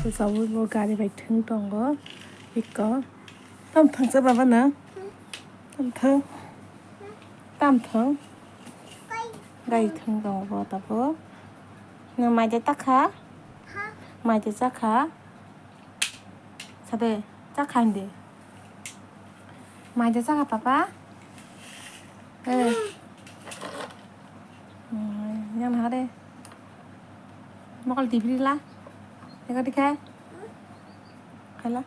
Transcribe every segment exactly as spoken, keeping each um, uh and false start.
Sawi bo gari bai thwng tongo. Iko. Tam thang sa baba na? Tam thang. Tam thang. Gari thwng tongo bo tabuk. Nwng mai de ta kha? Mai de cha kha? Sade, cha kha hindi. Mai de cha kha papa? Eh. Hmm, yang na de. Mokol dibri la. Ego dikhai. Khaila.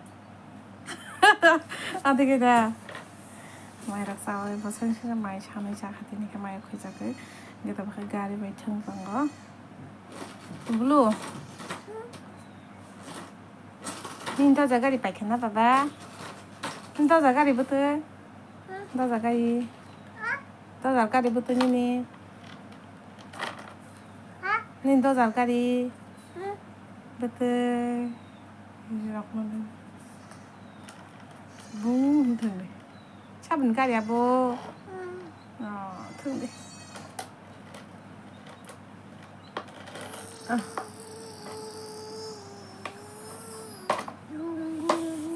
Adike da. Mai rak sawi bosong sini mai sanwi cha kha tini khe mai khoi cha khe. Gita bakha gari bai thwng tongo. Bulu. Nini doja gari paikha na baba? Nini doja gari bwtwi? Doja gari. Doja gari bwtwi nini? Nini doja gari? Bwtwi. Bung hwn thangdi. Saboni gari abo. Oh, thangdi. Ah.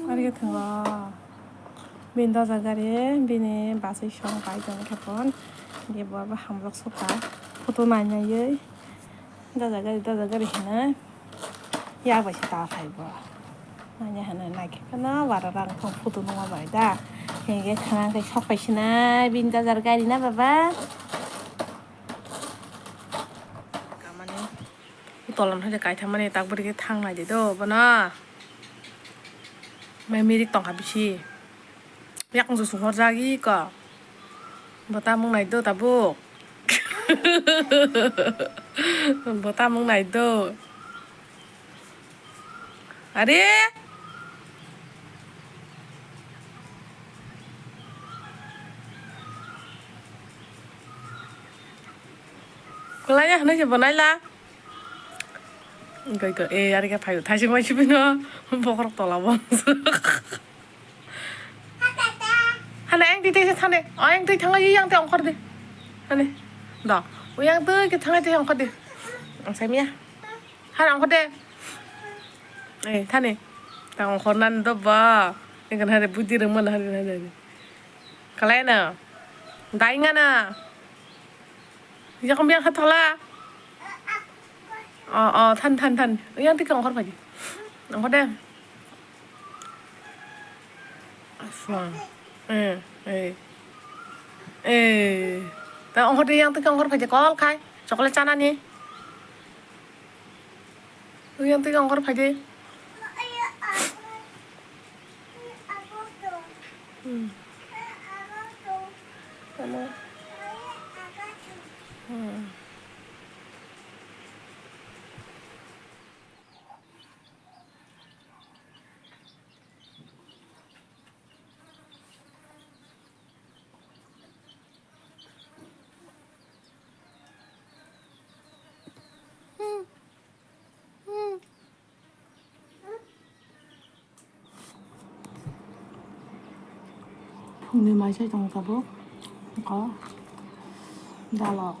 Ari khe thango. Bini doja gari, bini basai song pai tong khe phone. Ge bo abo hamjak suka. Photo nai naiwi. Doja gari, doja gari hinwi. Yak bai se ta phai bo. Nanya hwnwi naikhe kheno bara rang thong photo nungma bai da. Henge khana khe sok pai sinai bini doja gari na baba. Kamani. Tola no hai kaitha mani tak bwrwi khe thang nai di do bono. Mai mirik tong kha bisi. Yakung se sung hor jagi ko. Bo tamung nai do tabuk. Bo tamung nai do. Are. Kwlai ya hwnwi se bo nai la. Goi goi, eh, ari khe phaio. Thaising bai sibino bokhorok tola bo. Hane, ang twi twi thane. Oh, ang twi thangla, yang twi ongkhor de. Hane. Do. O yang twi khe thangla twi ongkhor de. Ang sai miya. Hane ongkhor de. Eh, thane. Ta ongkhor nan do ba. Engkan hane budi rwngmano hane hane. Kalai na. Dai ngana. Yakung biang kha thola. Oh, oh, than, than, than. Yang twi khe ongkhor phaidi. Ongkhor de. Aswang. Eh, eh. Eh. Ta ongkhor de, yang twi khe ongkhor phaidi kol khai. Chocolate chanani. Yang twi khe ongkhor phaidi. Hmm. Tama. Hmm. Phungni mai sai tong tabuk. Ko dalok.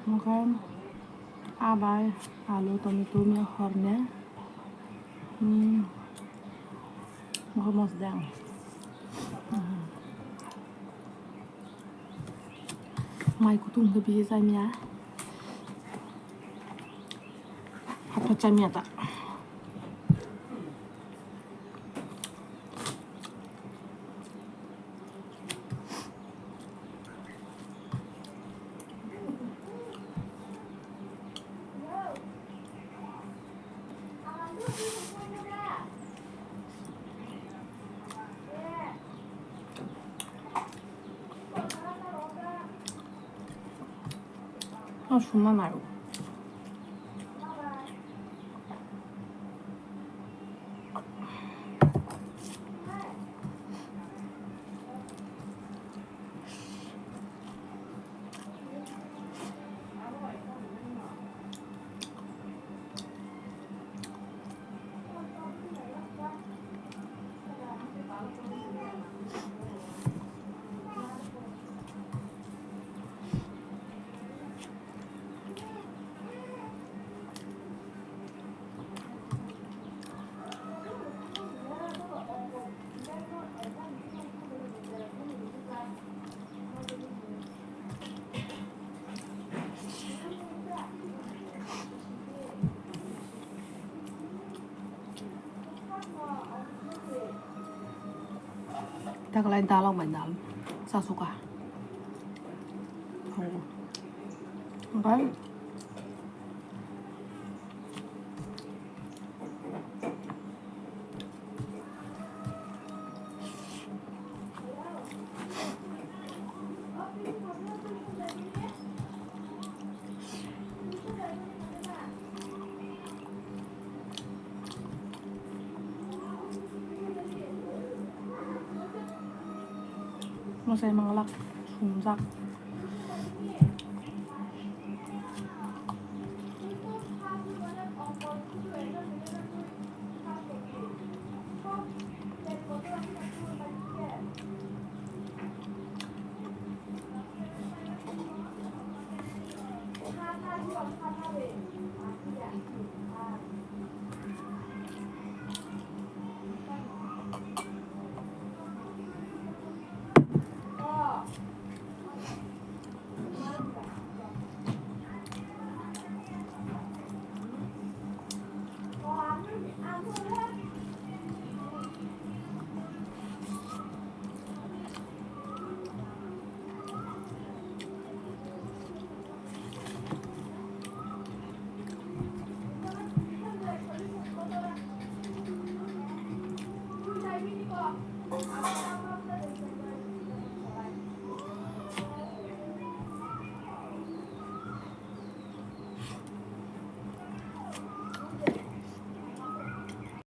Mokhe abai alu tomato miya horne. Hmm. Mokhe mosdeng. Hmm. Mai kutung khe bisi chamiya. Hapha chamiya ta. Oh, suma nayo. Kalai dal rok bai dal chasuka. Oke. Mwsai manglak sumjak.